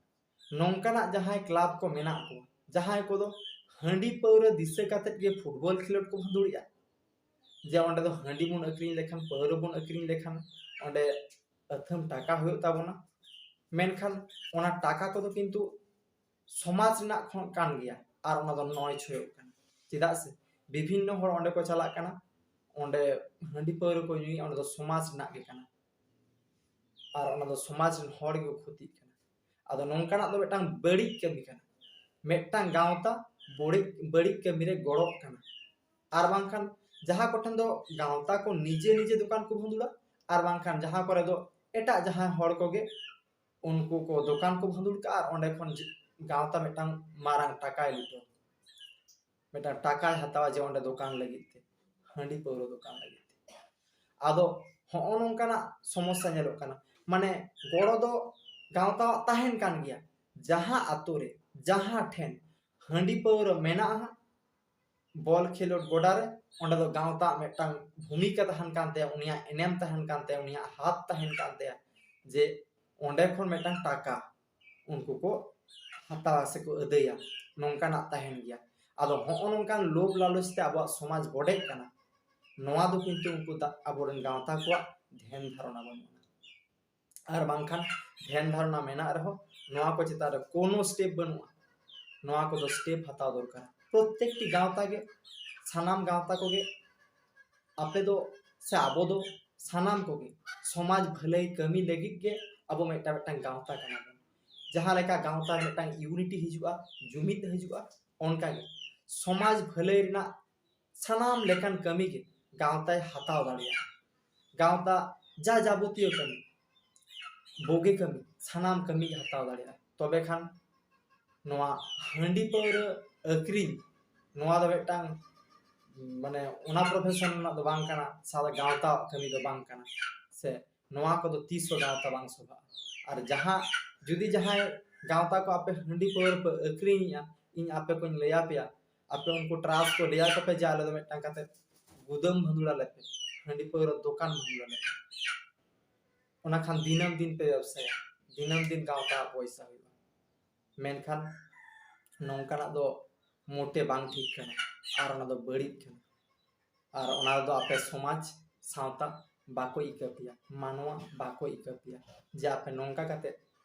ᱱᱚᱝᱠᱟᱱᱟᱜ ᱡᱟᱦᱟᱸᱭ ᱠᱞᱟᱵᱽ ᱠᱚ ᱢᱮᱱᱟᱜ ᱠᱚᱣᱟ, ᱡᱟᱦᱟᱸᱭ ᱠᱚᱫᱚ ᱦᱟᱺᱰᱤ ᱯᱟᱹᱣᱨᱟᱹ ᱫᱤᱥᱟᱹ ᱠᱟᱛᱮᱫ ᱜᱮ ᱯᱷᱩᱴᱵᱚᱞ ᱠᱷᱮᱞᱳᱰ ᱠᱚ ᱵᱷᱟᱸᱫᱩᱲᱮᱜᱼᱟ, ᱡᱮ ᱚᱸᱰᱮ ᱫᱚ ᱦᱟᱺᱰᱤ ᱵᱚᱱ ᱟᱹᱠᱷᱨᱤᱧ ᱞᱮᱠᱷᱟᱱ, ᱯᱟᱹᱣᱨᱟᱹ ᱵᱚᱱ ᱟᱹᱠᱷᱨᱤᱧ ᱞᱮᱠᱷᱟᱱ ᱚᱸᱰᱮ ᱟᱹᱛᱷᱟᱹᱢ ᱴᱟᱠᱟ ᱦᱩᱭᱩᱜ ᱛᱟᱵᱚᱱᱟ, ᱢᱮᱱᱠᱷᱟᱱ ᱚᱱᱟ ᱴᱟᱠᱟ ᱠᱚᱫᱚ ᱠᱤᱱᱛᱩ ᱥᱚᱢᱟᱡᱽ ᱨᱮᱱᱟᱜ ᱠᱷᱚᱱ ᱠᱟᱱ ᱜᱮᱭᱟ, ᱟᱨ ᱚᱱᱟ ᱫᱚ ᱱᱚᱭ ᱪᱷᱚᱭᱚᱜ ᱠᱟᱱᱟ᱾ ᱪᱮᱫᱟᱜ ᱥᱮ ᱵᱤᱵᱷᱤᱱᱱᱚ ᱦᱚᱲ ᱚᱸᱰᱮ ᱠᱚ ᱪᱟᱞᱟᱜ ᱠᱟᱱᱟ, ᱚᱸᱰᱮ ᱦᱟᱺᱰᱤ ᱯᱟᱹᱣᱨᱟᱹ ᱠᱚ ᱧᱩᱭᱟ, ᱚᱸᱰᱮ ᱫᱚ ᱥᱚᱢᱟᱡᱽ ᱨᱮᱱᱟᱜ ᱜᱮ ᱠᱟᱱᱟ, ᱟᱨ ᱚᱱᱟ ᱫᱚ ᱥᱚᱢᱟᱡᱽ ᱨᱮᱱ ᱦᱚᱲ ᱜᱮᱠᱚ ᱠᱷᱚᱛᱤᱜ ᱠᱟᱱᱟ᱾ ᱟᱫᱚ ᱱᱚᱝᱠᱟᱱᱟᱜ ᱫᱚ ᱢᱤᱫᱴᱟᱝ ᱵᱟᱹᱲᱤᱡ ᱠᱟᱹᱢᱤ ᱠᱟᱱᱟ, ᱢᱤᱫᱴᱟᱝ ᱜᱟᱶᱛᱟ ᱵᱟᱹᱲᱤᱡ, ᱵᱟᱹᱲᱤᱡ ᱠᱟᱹᱢᱤ ᱨᱮ ᱜᱚᱲᱚᱜ ᱠᱟᱱᱟ᱾ ᱟᱨ ᱵᱟᱝᱠᱷᱟᱱ ᱡᱟᱦᱟᱸ ᱠᱚᱴᱷᱮᱱ ᱫᱚ ᱜᱟᱶᱛᱟ ᱠᱚ ᱱᱤᱡᱮ ᱱᱤᱡᱮ ᱫᱚᱠᱟᱱ ᱠᱚ ᱵᱷᱩᱸᱫᱩᱲᱟ, ᱟᱨ ᱵᱟᱝᱠᱷᱟᱱ ᱡᱟᱦᱟᱸ ᱠᱚᱨᱮ ᱫᱚ ᱮᱴᱟᱜ ᱡᱟᱦᱟᱸᱭ ᱦᱚᱲ ᱠᱚᱜᱮ ᱩᱱᱠᱩ ᱠᱚ ᱫᱚᱠᱟᱱ ᱠᱚ ᱵᱷᱩᱸᱫᱩᱲ ᱠᱟᱜᱼᱟ, ᱟᱨ ᱚᱸᱰᱮ ᱠᱷᱚᱱ ᱡᱮ-, ᱜᱟᱶᱛᱟ ᱢᱤᱫᱴᱟᱝ ᱢᱟᱨᱟᱝ ᱴᱟᱠᱟᱭ ᱞᱩᱴᱟᱹᱣᱟ, ᱢᱤᱫᱴᱟᱝ ᱴᱟᱠᱟᱭ ᱦᱟᱛᱟᱣᱟ ᱡᱮ ᱚᱸᱰᱮ ᱫᱚᱠᱟᱱ ᱞᱟᱹᱜᱤᱫ ᱛᱮ, ᱦᱟᱺᱰᱤ ᱯᱟᱹᱣᱨᱟᱹ ᱫᱚᱠᱟᱱ ᱞᱟᱹᱜᱤᱫ ᱛᱮ᱾ ᱟᱫᱚ ᱦᱚᱸᱜᱼᱚ ᱱᱚᱝᱠᱟᱱᱟᱜ ᱥᱚᱢᱚᱥᱥᱟ ᱧᱮᱞᱚᱜ ᱠᱟᱱᱟ᱾ ᱢᱟᱱᱮ ᱜᱚᱲᱚ ᱫᱚ ᱜᱟᱶᱛᱟᱣᱟᱜ ᱛᱟᱦᱮᱱ ᱠᱟᱱ ᱜᱮᱭᱟ, ᱡᱟᱦᱟᱸ ᱟᱛᱳ ᱨᱮ ᱡᱟᱦᱟᱸ ᱴᱷᱮᱱ ᱦᱟᱺᱰᱤ ᱯᱟᱹᱣᱨᱟᱹ ᱢᱮᱱᱟᱜᱼᱟ, ᱵᱚᱞ ᱠᱷᱮᱞᱳᱰ ᱜᱚᱰᱟ ᱨᱮ, ᱚᱸᱰᱮ ᱫᱚ ᱜᱟᱶᱛᱟ ᱢᱤᱫᱴᱟᱝ ᱵᱷᱩᱢᱤᱠᱟ ᱛᱟᱦᱮᱱ ᱠᱟᱱ ᱛᱟᱭᱟ, ᱩᱱᱤᱭᱟᱜ ᱮᱱᱮᱢ ᱛᱟᱦᱮᱱ ᱠᱟᱱ ᱛᱟᱭᱟ, ᱩᱱᱤᱭᱟᱜ ᱦᱟᱛ ᱛᱟᱦᱮᱱ ᱠᱟᱱ ᱛᱟᱭᱟ, ᱡᱮ ᱚᱸᱰᱮ ᱠᱷᱚᱱ ᱢᱤᱫᱴᱟᱝ ᱴᱟᱠᱟ ᱩᱱᱠᱩ ᱠᱚ ᱦᱟᱛᱟᱣᱟ ᱥᱮᱠᱚ ᱟᱹᱫᱟᱹᱭᱟ, ᱱᱚᱝᱠᱟᱱᱟᱜ ᱛᱟᱦᱮᱱ ᱜᱮᱭᱟ᱾ ᱟᱫᱚ ᱦᱚᱸᱜᱼᱚ ᱱᱚᱝᱠᱟᱱ ᱞᱳᱵᱷ ᱞᱟᱞᱚᱪ ᱛᱮ ᱟᱵᱚᱣᱟᱜ ᱥᱚᱢᱟᱡᱽ ᱵᱚᱰᱮᱜ ᱠᱟᱱᱟ᱾ ᱱᱚᱣᱟ ᱫᱚ ᱠᱤᱱᱛᱩ ᱩᱱᱠᱩ ᱫᱟ-, ᱟᱵᱚᱨᱮᱱ ᱜᱟᱶᱛᱟ ᱠᱚᱣᱟᱜ ᱫᱷᱮᱱ ᱫᱷᱟᱨᱚᱱᱟ ᱵᱟᱹᱱᱩᱜᱼᱟ᱾ ᱟᱨ ᱵᱟᱝᱠᱷᱟᱱ ᱫᱷᱮᱱ ᱫᱷᱟᱨᱚᱱᱟ ᱢᱮᱱᱟᱜ ᱨᱮᱦᱚᱸ ᱱᱚᱣᱟ ᱠᱚ ᱪᱮᱛᱟᱱ ᱨᱮ ᱠᱳᱱᱳ ᱥᱴᱮᱯ ᱵᱟᱹᱱᱩᱜᱼᱟ᱾ ᱱᱚᱣᱟ ᱠᱚᱫᱚ ᱥᱴᱮᱯ ᱦᱟᱛᱟᱣ ᱫᱚᱨᱠᱟᱨ᱾ ᱯᱨᱚᱛᱛᱮᱠᱴᱤ ᱜᱟᱶᱛᱟ ᱜᱮ, ᱥᱟᱱᱟᱢ ᱜᱟᱶᱛᱟ ᱠᱚᱜᱮ, ᱟᱯᱮ ᱫᱚ ᱥᱮ ᱟᱵᱚ ᱫᱚ ᱥᱟᱱᱟᱢ ᱠᱚᱜᱮ ᱥᱚᱢᱟᱡᱽ ᱵᱷᱟᱹᱞᱟᱹᱭ ᱠᱟᱹᱢᱤ ᱞᱟᱹᱜᱤᱫ ᱜᱮ ᱟᱵᱚ ᱢᱤᱫᱴᱟᱝ ᱢᱤᱫᱴᱟᱝ ᱜᱟᱶᱛᱟ ᱠᱟᱱᱟ ᱵᱚᱱ᱾ ᱡᱟᱦᱟᱸ ᱞᱮᱠᱟ ᱜᱟᱶᱛᱟ ᱨᱮ ᱢᱤᱫᱴᱟᱝ ᱤᱭᱩᱱᱤᱴᱤ ᱦᱤᱡᱩᱜᱼᱟ, ᱡᱩᱢᱤᱫ ᱦᱤᱡᱩᱜᱼᱟ, ᱚᱱᱠᱟᱜᱮ ᱥᱚᱢᱟᱡᱽ ᱵᱷᱟᱹᱞᱟᱹᱭ ᱨᱮᱱᱟᱜ ᱥᱟᱱᱟᱢ ᱞᱮᱠᱟᱱ ᱠᱟᱹᱢᱤ ᱜᱮ ᱜᱟᱶᱛᱟᱭ ᱦᱟᱛᱟᱣ ᱫᱟᱲᱮᱭᱟᱜᱼᱟ᱾ ᱜᱟᱶᱛᱟ ᱡᱟ ᱡᱟᱵᱚᱛᱤᱭᱚ ᱠᱟᱹᱢᱤ, ᱵᱩᱜᱤ ᱠᱟᱹᱢᱤ, ᱥᱟᱱᱟᱢ ᱠᱟᱹᱢᱤ ᱜᱮ ᱦᱟᱛᱟᱣ ᱫᱟᱲᱮᱭᱟᱜᱼᱟ᱾ ᱛᱚᱵᱮ ᱠᱷᱟᱱ ᱱᱚᱣᱟ ᱦᱟᱺᱰᱤ ᱯᱟᱹᱣᱨᱟᱹ ᱟᱹᱠᱷᱨᱤᱧ, ᱱᱚᱣᱟ ᱫᱚ ᱢᱤᱫᱴᱟᱝ, ᱢᱟᱱᱮ, ᱚᱱᱟ ᱯᱨᱚᱯᱷᱮᱥᱚᱱ ᱨᱮᱱᱟᱜ ᱫᱚ ᱵᱟᱝ ᱠᱟᱱᱟ, ᱥᱟᱶᱛᱮ ᱜᱟᱶᱛᱟᱣᱟᱜ ᱠᱟᱹᱢᱤ ᱫᱚ ᱵᱟᱝ ᱠᱟᱱᱟ, ᱥᱮ ᱱᱚᱣᱟ ᱠᱚᱫᱚ ᱛᱤᱥ ᱦᱚᱸ ᱜᱟᱶᱛᱟ ᱵᱟᱝ ᱥᱚᱵᱷᱟᱜᱼᱟ᱾ ᱟᱨ ᱡᱟᱦᱟᱸ ᱡᱩᱫᱤ ᱡᱟᱦᱟᱸᱭ ᱜᱟᱶᱛᱟ ᱠᱚ ᱟᱯᱮ ᱦᱟᱺᱰᱤ ᱯᱟᱹᱣᱨᱟᱹ ᱯᱮ ᱟᱹᱠᱷᱨᱤᱧᱮᱜᱼᱟ, ᱤᱧ ᱟᱯᱮ ᱠᱚᱧ ᱞᱟᱹᱭ ᱟᱯᱮᱭᱟ, ᱟᱯᱮ ᱩᱱᱠᱩ ᱴᱨᱟᱥᱴ ᱠᱚ ᱞᱟᱹᱭ ᱟᱠᱚ ᱯᱮ ᱡᱮ ᱟᱞᱮ ᱫᱚ ᱢᱤᱫᱴᱟᱝ ᱠᱟᱛᱮ ᱜᱩᱫᱟᱹᱢ ᱵᱷᱟᱹᱸᱫᱩᱲ ᱟᱞᱮ ᱯᱮ, ᱦᱟᱺᱰᱤ ᱯᱟᱹᱣᱨᱟᱹ ᱫᱚᱠᱟᱱ ᱵᱷᱟᱹᱸᱫᱩᱲ ᱟᱞᱮ ᱯᱮ᱾ ᱚᱱᱟ ᱠᱷᱟᱱ ᱫᱤᱱᱟᱹᱢ ᱫᱤᱱ ᱯᱮ ᱵᱮᱵᱥᱟᱭᱟ, ᱫᱤᱱᱟᱹᱢ ᱫᱤᱱ ᱜᱟᱶᱛᱟ ᱯᱚᱭᱥᱟ ᱦᱩᱭᱩᱜᱼᱟ᱾ ᱢᱮᱱᱠᱷᱟᱱ ᱱᱚᱝᱠᱟᱱᱟᱜ ᱫᱚ ᱢᱚᱴᱮ ᱵᱟᱝ ᱴᱷᱤᱠ ᱠᱟᱱᱟ, ᱟᱨ ᱚᱱᱟ ᱫᱚ ᱵᱟᱹᱲᱤᱡ ᱠᱟᱱᱟ᱾ ᱟᱨ ᱚᱱᱟ ᱨᱮᱫᱚ ᱟᱯᱮ ᱥᱚᱢᱟᱡᱽ, ᱥᱟᱶᱛᱟ ᱵᱟᱠᱚ ᱤᱠᱟᱹ ᱯᱮᱭᱟ, ᱢᱟᱱᱣᱟ ᱵᱟᱠᱚ ᱤᱠᱟᱹ ᱯᱮᱭᱟ ᱡᱮ ᱟᱯᱮ ᱱᱚᱝᱠᱟ ᱠᱟᱛᱮ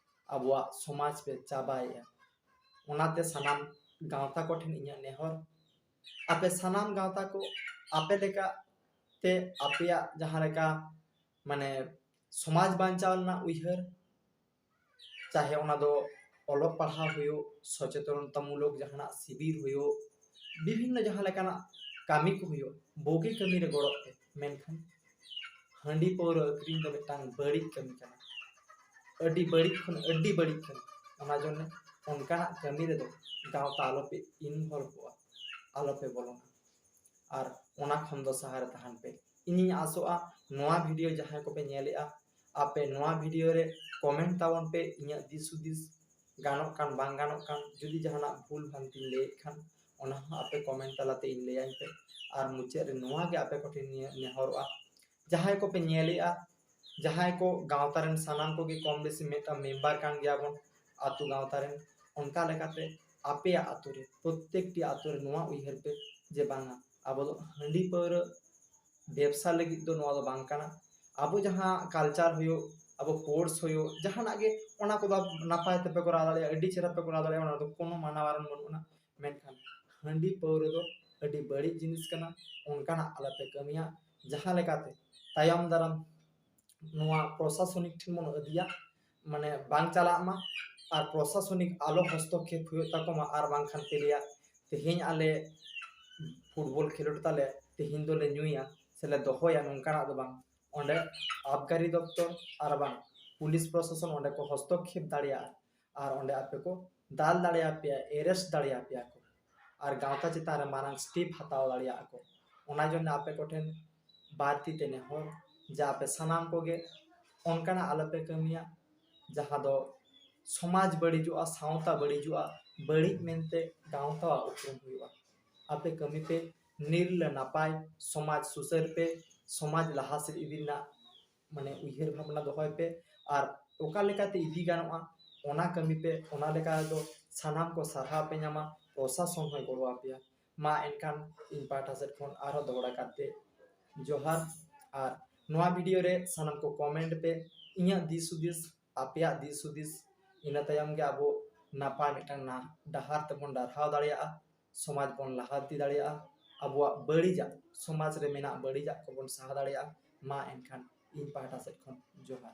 ᱟᱵᱚᱣᱟᱜ ᱥᱚᱢᱟᱡᱽ ᱯᱮ ᱪᱟᱵᱟᱭᱮᱜᱼᱟ᱾ ᱚᱱᱟᱛᱮ ᱥᱟᱱᱟᱢ ᱜᱟᱶᱛᱟ ᱠᱚᱴᱷᱮᱱ ᱤᱧᱟᱹᱜ ᱱᱮᱦᱚᱨ, ᱟᱯᱮ ᱥᱟᱱᱟᱢ ᱜᱟᱶᱛᱟ ᱠᱚ ᱟᱯᱮ ᱞᱮᱠᱟ ᱛᱮ ᱟᱯᱮᱭᱟᱜ ᱡᱟᱦᱟᱸ ᱞᱮᱠᱟ, ᱢᱟᱱᱮ, ᱥᱚᱢᱟᱡᱽ ᱵᱟᱧᱪᱟᱣ ᱨᱮᱱᱟᱜ ᱩᱭᱦᱟᱹᱨ, ᱪᱟᱦᱮ ᱚᱱᱟ ᱫᱚ ᱚᱞᱚᱜ ᱯᱟᱲᱦᱟᱣ ᱦᱩᱭᱩᱜ, ᱥᱚᱪᱮᱛᱚᱱᱚᱛᱟᱢᱩᱞᱚᱠ ᱡᱟᱦᱟᱱᱟᱜ ᱥᱤᱵᱤᱨ ᱦᱩᱭᱩᱜ, ᱵᱤᱵᱷᱤᱱᱱᱚ ᱡᱟᱦᱟᱸ ᱞᱮᱠᱟᱱᱟᱜ ᱠᱟᱹᱢᱤ ᱠᱚ ᱦᱩᱭᱩᱜ, ᱵᱩᱜᱤ ᱠᱟᱹᱢᱤ ᱨᱮ ᱜᱚᱲᱚᱜ ᱯᱮ᱾ ᱢᱮᱱᱠᱷᱟᱱ ᱦᱟᱺᱰᱤ ᱯᱟᱹᱣᱨᱟᱹ ᱟᱹᱠᱷᱨᱤᱧ ᱫᱚ ᱢᱤᱫᱴᱟᱝ ᱵᱟᱹᱲᱤᱡ ᱠᱟᱹᱢᱤ ᱠᱟᱱᱟ, ᱟᱹᱰᱤ ᱵᱟᱹᱲᱤᱡ ᱠᱷᱚᱱ ᱟᱹᱰᱤ ᱵᱟᱹᱲᱤᱡ ᱠᱟᱹᱢᱤ᱾ ᱚᱱᱟ ᱡᱚᱱᱱᱮ ᱚᱱᱠᱟᱱᱟᱜ ᱠᱟᱹᱢᱤ ᱨᱮᱫᱚ ᱜᱟᱶᱛᱟ ᱟᱞᱚᱯᱮ ᱤᱱᱵᱷᱚᱞᱵᱷᱚᱜᱼᱟ, ᱟᱞᱚᱯᱮ ᱵᱚᱞᱚᱱᱟ᱾ ᱟᱨ ᱚᱱᱟ ᱠᱷᱚᱱ ᱫᱚ ᱥᱟᱦᱟ ᱨᱮ ᱛᱟᱦᱮᱱ ᱯᱮ᱾ ᱤᱧᱤᱧ ᱟᱥᱚᱜᱼᱟ, ᱱᱚᱣᱟ ᱵᱷᱤᱰᱤᱭᱳ ᱡᱟᱦᱟᱸᱭ ᱠᱚᱯᱮ ᱧᱮᱞᱮᱜᱼᱟ, ᱟᱯᱮ ᱱᱚᱣᱟ ᱵᱷᱤᱰᱤᱭᱳ ᱨᱮ ᱠᱚᱢᱮᱱᱴ ᱛᱟᱵᱚᱱ ᱯᱮ, ᱤᱧᱟᱹᱜ ᱫᱤᱥ ᱦᱩᱫᱤᱥ ᱜᱟᱱᱚᱜ ᱠᱟᱱ ᱵᱟᱝ ᱜᱟᱱᱚᱜ ᱠᱟᱱ, ᱡᱩᱫᱤ ᱡᱟᱦᱟᱱᱟᱜ ᱵᱷᱩᱞ ᱵᱷᱟᱱᱛᱤᱧ ᱞᱟᱹᱭᱮᱫ ᱠᱷᱟᱱ, ᱚᱱᱟ ᱦᱚᱸ ᱟᱯᱮ ᱠᱚᱢᱮᱱᱴ ᱛᱟᱞᱟᱛᱮ ᱤᱧ ᱞᱟᱹᱭᱟᱹᱧ ᱯᱮ᱾ ᱟᱨ ᱢᱩᱪᱟᱹᱫ ᱨᱮ ᱱᱚᱣᱟ ᱜᱮ ᱟᱯᱮ ᱠᱚᱴᱷᱮᱱ ᱱᱤᱭᱟᱹ ᱱᱮᱦᱚᱨᱚᱜᱼᱟ, ᱡᱟᱦᱟᱸᱭ ᱠᱚᱯᱮ ᱧᱮᱞᱮᱜᱼᱟ, ᱡᱟᱦᱟᱸᱭ ᱠᱚ ᱜᱟᱶᱛᱟ ᱨᱮᱱ ᱥᱟᱱᱟᱢ ᱠᱚᱜᱮ ᱠᱚᱢ ᱵᱮᱥᱤ ᱢᱤᱫᱴᱟᱝ ᱢᱮᱢᱵᱟᱨ ᱠᱟᱱ ᱜᱮᱭᱟᱵᱚᱱ ᱟᱛᱳ ᱜᱟᱶᱛᱟ ᱨᱮᱱ, ᱚᱱᱠᱟ ᱞᱮᱠᱟᱛᱮ ᱟᱯᱮᱭᱟᱜ ᱟᱛᱳ ᱨᱮ, ᱯᱨᱚᱛᱛᱮᱠᱴᱤ ᱟᱛᱳ ᱨᱮ ᱱᱚᱣᱟ ᱩᱭᱦᱟᱹᱨ ᱯᱮ ᱡᱮ ᱵᱟᱝᱟ, ᱟᱵᱚ ᱫᱚ ᱦᱟᱺᱰᱤ ᱯᱟᱹᱣᱨᱟᱹ ᱵᱮᱵᱽᱥᱟ ᱞᱟᱹᱜᱤᱫ ᱫᱚ ᱱᱚᱣᱟ ᱫᱚ ᱵᱟᱝ ᱠᱟᱱᱟ᱾ ᱟᱵᱚ ᱡᱟᱦᱟᱸ ᱠᱟᱞᱪᱟᱨ ᱦᱩᱭᱩᱜ, ᱟᱵᱚ ᱥᱯᱳᱨᱴᱥ ᱦᱩᱭᱩᱜ, ᱡᱟᱦᱟᱱᱟᱜ ᱜᱮ, ᱚᱱᱟ ᱠᱚᱫᱚ ᱱᱟᱯᱟᱭ ᱛᱮᱯᱮ ᱠᱚᱨᱟᱣ ᱫᱟᱲᱮᱭᱟᱜᱼᱟ, ᱟᱹᱰᱤ ᱪᱮᱦᱨᱟ ᱯᱮ ᱠᱚᱨᱟᱣ ᱫᱟᱲᱮᱭᱟᱜᱼᱟ, ᱚᱱᱟ ᱨᱮᱫᱚ ᱠᱳᱱᱳ ᱢᱟᱱᱟ ᱵᱟᱨᱚᱱ ᱵᱟᱹᱱᱩᱜ ᱟᱱᱟ᱾ ᱢᱮᱱᱠᱷᱟᱱ ᱦᱟᱺᱰᱤ ᱯᱟᱹᱣᱨᱟᱹ ᱫᱚ ᱟᱹᱰᱤ ᱵᱟᱹᱲᱤᱡ ᱡᱤᱱᱤᱥ ᱠᱟᱱᱟ, ᱚᱱᱠᱟᱱᱟᱜ ᱟᱞᱚᱯᱮ ᱠᱟᱹᱢᱤᱭᱟ᱾ ᱡᱟᱦᱟᱸ ᱞᱮᱠᱟᱛᱮ ᱛᱟᱭᱚᱢ ᱫᱟᱨᱟᱢ ᱱᱚᱣᱟ ᱯᱨᱚᱥᱟᱥᱚᱱᱤᱠ ᱴᱷᱮᱱ ᱵᱚᱱ ᱤᱫᱤᱭᱟ, ᱢᱟᱱᱮ ᱵᱟᱝ ᱪᱟᱞᱟᱜ ᱢᱟ, ᱟᱨ ᱯᱨᱚᱥᱟᱥᱚᱱᱤᱠ ᱟᱞᱚ ᱦᱚᱥᱛᱚᱠᱠᱷᱮᱯ ᱦᱩᱭᱩᱜ ᱛᱟᱠᱚ ᱢᱟ, ᱟᱨ ᱵᱟᱝᱠᱷᱟᱱ ᱯᱮ ᱞᱟᱹᱭᱟ, "ᱛᱮᱦᱮᱧ ᱟᱞᱮ ᱯᱷᱩᱴᱵᱚᱞ ᱠᱷᱮᱞᱳᱰ ᱛᱟᱞᱮ, ᱛᱮᱦᱮᱧ ᱫᱚᱞᱮ ᱧᱩᱭᱟ ᱥᱮᱞᱮ ᱫᱚᱦᱚᱭᱟ", ᱱᱚᱝᱠᱟᱱᱟᱜ ᱫᱚ ᱵᱟᱝ᱾ ᱚᱸᱰᱮ ᱟᱵᱜᱟᱨᱤ ᱫᱚᱯᱛᱚᱨ ᱟᱨ ᱵᱟᱝ ᱯᱩᱞᱤᱥ ᱯᱨᱚᱥᱟᱥᱚᱱ ᱚᱸᱰᱮ ᱠᱚ ᱦᱚᱥᱛᱚᱠᱠᱷᱮᱯ ᱫᱟᱲᱮᱭᱟᱜᱼᱟ, ᱟᱨ ᱚᱸᱰᱮ ᱟᱯᱮ ᱠᱚ ᱫᱟᱞ ᱫᱟᱲᱮᱭᱟᱯᱮᱭᱟ, ᱮᱨᱮᱥᱴ ᱫᱟᱲᱮᱭᱟᱯᱮᱭᱟ ᱠᱚ, ᱟᱨ ᱜᱟᱶᱛᱟ ᱪᱮᱛᱟᱱ ᱨᱮ ᱢᱟᱨᱟᱝ ᱥᱴᱮᱯ ᱦᱟᱛᱟᱣ ᱫᱟᱲᱮᱭᱟᱜᱼᱟ ᱠᱚ᱾ ᱚᱱᱟ ᱡᱚᱱᱱᱮ ᱟᱯᱮ ᱠᱚᱴᱷᱮᱱ ᱵᱟᱹᱲᱛᱤ ᱛᱮ ᱱᱮᱦᱚᱨ ᱡᱮ ᱟᱯᱮ ᱥᱟᱱᱟᱢ ᱠᱚᱜᱮ ᱚᱱᱠᱟᱱᱟᱜ ᱟᱞᱚᱯᱮ ᱠᱟᱹᱢᱤᱭᱟ, ᱡᱟᱦᱟᱸ ᱫᱚ ᱥᱚᱢᱟᱡᱽ ᱵᱟᱹᱲᱤᱡᱚᱜᱼᱟ, ᱥᱟᱶᱛᱟ ᱵᱟᱹᱲᱤᱡᱚᱜᱼᱟ, ᱵᱟᱹᱲᱤᱡ ᱢᱮᱱᱛᱮ ᱜᱟᱶᱛᱟᱣᱟᱜ ᱩᱯᱨᱩᱢ ᱦᱩᱭᱩᱜᱼᱟ᱾ ᱟᱯᱮ ᱠᱟᱹᱢᱤ ᱯᱮ ᱱᱤᱨᱞᱟᱹ ᱱᱟᱯᱟᱭ, ᱥᱚᱢᱟᱡᱽ ᱥᱩᱥᱟᱹᱨ ᱯᱮ, ᱥᱚᱢᱟᱡᱽ ᱞᱟᱦᱟ ᱥᱮᱫ ᱤᱫᱤ ᱨᱮᱱᱟᱜ ᱢᱟᱱᱮ ᱩᱭᱦᱟᱹᱨ ᱵᱷᱟᱵᱽᱱᱟ ᱫᱚᱦᱚᱭ ᱯᱮ, ᱟᱨ ᱚᱠᱟ ᱞᱮᱠᱟᱛᱮ ᱤᱫᱤ ᱜᱟᱱᱚᱜᱼᱟ ᱚᱱᱟ ᱠᱟᱹᱢᱤ ᱯᱮ, ᱚᱱᱟ ᱞᱮᱠᱟ ᱫᱚ ᱥᱟᱱᱟᱢ ᱠᱚ ᱥᱟᱨᱦᱟᱣ ᱯᱮ ᱧᱟᱢᱟ, ᱯᱨᱚᱥᱟᱥᱚᱱ ᱦᱚᱸᱭ ᱜᱚᱲᱚ ᱟᱯᱮᱭᱟ᱾ ᱢᱟ ᱮᱱᱠᱷᱟᱱ ᱤᱧ ᱯᱟᱦᱴᱟ ᱥᱮᱫ ᱠᱷᱚᱱ ᱟᱨᱦᱚᱸ ᱫᱚᱦᱲᱟ ᱠᱟᱛᱮ ᱡᱚᱦᱟᱨ᱾ ᱟᱨ ᱱᱚᱣᱟ ᱵᱷᱤᱰᱤᱭᱳ ᱨᱮ ᱥᱟᱱᱟᱢ ᱠᱚ ᱠᱚᱢᱮᱱᱴ ᱯᱮ, ᱤᱧᱟᱹᱜ ᱫᱤᱥ ᱦᱩᱫᱤᱥ, ᱟᱯᱮᱭᱟᱜ ᱫᱤᱥ ᱦᱩᱫᱤᱥ, ᱤᱱᱟᱹ ᱛᱟᱭᱚᱢ ᱜᱮ ᱟᱵᱚ ᱱᱟᱯᱟᱭ ᱢᱤᱫᱴᱟᱝ ᱱᱟ-, ᱰᱟᱦᱟᱨ ᱛᱮᱵᱚᱱ ᱰᱟᱨᱦᱟᱣ ᱫᱟᱲᱮᱭᱟᱜᱼᱟ, ᱥᱚᱢᱟᱡᱽ ᱵᱚᱱ ᱞᱟᱦᱟ ᱤᱫᱤ ᱫᱟᱲᱮᱭᱟᱜᱼᱟ, ᱟᱵᱚᱣᱟᱜ ᱵᱟᱹᱲᱤᱡᱟᱜ, ᱥᱚᱢᱟᱡᱽ ᱨᱮ ᱢᱮᱱᱟᱜ ᱵᱟᱹᱲᱤᱡᱟᱜ ᱠᱚᱵᱚᱱ ᱥᱟᱦᱟ ᱫᱟᱲᱮᱭᱟᱜᱼᱟ᱾ ᱢᱟ ᱮᱱᱠᱷᱟᱱ ᱤᱧ ᱯᱟᱦᱴᱟ ᱥᱮᱫ ᱠᱷᱚᱱ ᱡᱚᱦᱟᱨ᱾